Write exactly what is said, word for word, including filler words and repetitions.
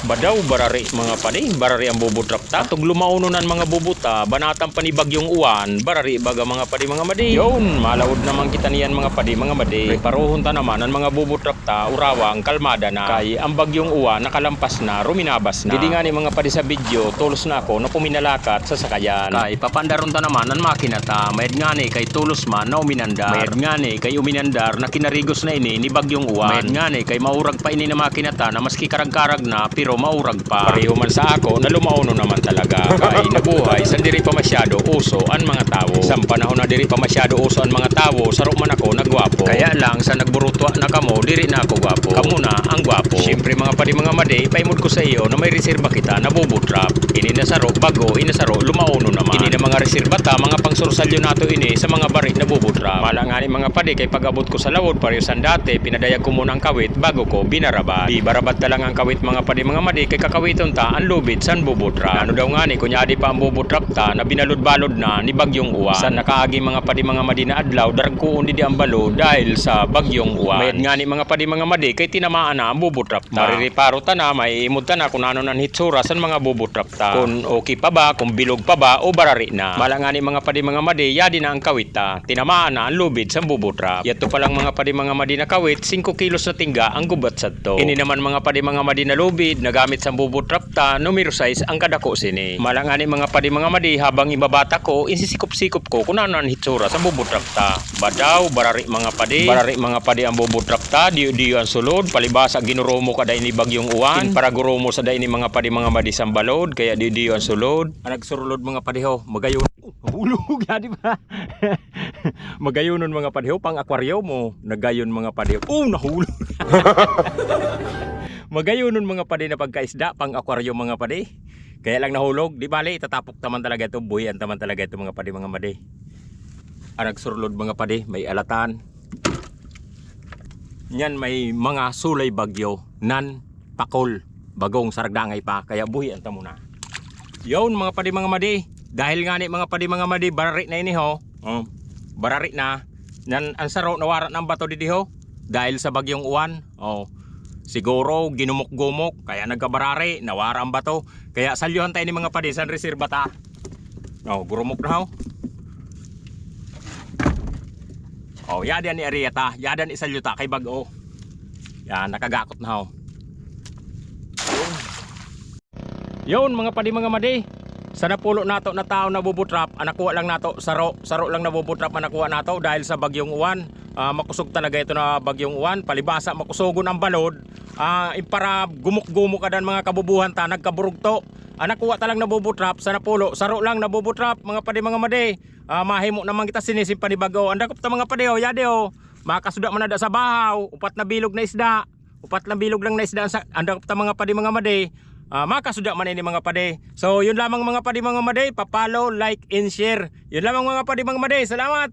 Ba daw barari, mga padi, barari an bubu drop ta. Atug lumaonon an mga bubu ta, banatan pa ni Bagyong Uwan, barari baga, mga padi, mga madi. Yon, malaod naman kita niyan, mga padi, mga madi. Preparohon ta naman an mga bubu drop ta, urawa an kalmada na. Kay an Bagyong Uwan nakalampas na, ruminabas na. Didi ngani, mga padi, sa video, tolos na ako na puminalakat sa sakayan. Kay papandaron ta naman an makina ta, mayad ngani kay tolos man na uminandar. Mayad ngani kay uminandar na kinarigos na ini ni Bagyong Uwan. Mayad ngani kay maurag pa ini na makina ta na maski karag-karag na, pero maurag pa. Pareho man sa ako na lumaonon naman talaga. Kay nabuhay san diri pa masyado uso an mga tawo. San panahon na diri pa masyado uso an mga tawo, saro man ako na gwapo. Kaya lang, sa nagburutwa na kamo, diri na ako gwapo. Kamo na an gwapo. Siyempre, mga padi, mga madi, paimod ko sa iyo na may reserba kita na bubu drop. Ini na saro bag-o, ini na saro lumaonon naman. Ini na mga reserba ta, mga pangsursalyo nato ini sa mga bari na bubu drop. Mala ngani, mga padi, kay pag-abot ko sa lawod, pareho san dati, pinadayag ko muna an kawit bago ko binarabad. Bibarabad ta lang an kawit, mga padi, mga madi, kay kakawiton ta an lubid san bubu drop. Nano daw ngani, kunya adi pa an bubu drop ta na binalod-balod na ni Bagyong Uwan. San nakaagi, mga padi, mga madi, na adlaw, daragkoon didi an balod dahil sa Bagyong Uwan. Mayad ngani, mga padi, mga madi, kay tinamaan na an bubu drop ta. Marireparo ta na, maiimod ta na kun ano na an hitsura san mga bubu drop ta. Kun okay pa ba, kun bilog pa ba, o barari na. Mala ngani, mga padi, mga madi, yadi na an kawit ta. Tinamaan na an lubid san bubu drop. Yadto pa lang, mga padi, mga madi, na kawit, singko kilos na tingga an gubat sadto. Ini naman, mga padi, mga madi, na lubid na gamit san bubu drop ta, numero sais an kadako sini. Mala ngani, mga padi, mga madi, habang ibabata ko, insisikop-sikop ko kun ano an hitsura san bubu drop ta. Ba daw barari, mga padi. Barari, mga padi, an bubu drop ta, diyo-diyo an sulod, palibasa ginurumok ada ini Bagyong Uwan. Inparagurumok ada ini, mga padi, mga madi, san balod, kaya diyo-diyo an sulod. An nagsurlod, mga padi, ho, magayon. Oh, nahulog, yadi pa. Magayonon, mga padi, ho, pang-akwaryo mo. Nagayon, mga padi. Oh, nahulog. Magayonon, mga padi, na pagkaisda, pang-akwaryo, mga padi. Kaya lang nahulog, di bali, itatapok ta man talaga ito, buhian ta man talaga ito, mga padi, mga madi. An nagsurlod, mga padi, may alatan. Niyan may mga sulay bagyo, nan pakol, bagong saragdangay pa, kaya buhian ta muna. Yon, mga padi, mga madi, dahil ngani, mga padi, mga madi, barari na ini, ho. Oh, barari na. Nan, an saro, nawara na an bato didi, ho, dahil sa Bagyong Uwan. Oh, siguro ginumok-gumok, kaya nagkabarari, nawara an bato. Kaya salyuhan ta ini, mga padi, san reserba ta. Oh, gurumok na, ho. Oh, yadi an iarya ta, yadi an isalyu ta kay bag-o. Yan, nakagakot na, ho. Yon, mga padi, mga madi. Sa napulo nato na tawo na bubu drop, an nakuha lang nato, saro, saro lang na bubu drop an nakuha nato dahil sa Bagyong Uwan. Ah, makusog talaga ito na Bagyong Uwan. Palibasa, makusogon an balod. Ah, inparagumok-gumok ada an mga kabubuhan ta, nagkaburugto. An nakuha ta lang na bubu drop, sa napulo, saro lang na bubu drop, mga padi, mga madi. Ah, mahimo naman kita sini sin panibag-o. An dakop ta, mga padi, ho, yadi, ho. Makasuda man ada sa bahaw, upat na bilog na isda. Upat na bilog lang na isda sa, an dakop ta, mga padi, mga madi. Ah, makasuda man ini, mga padi. So, yun lamang, mga padi, mga madi. Pa-follow, like, and share. Yun lamang, mga padi, mga madi. Salamat.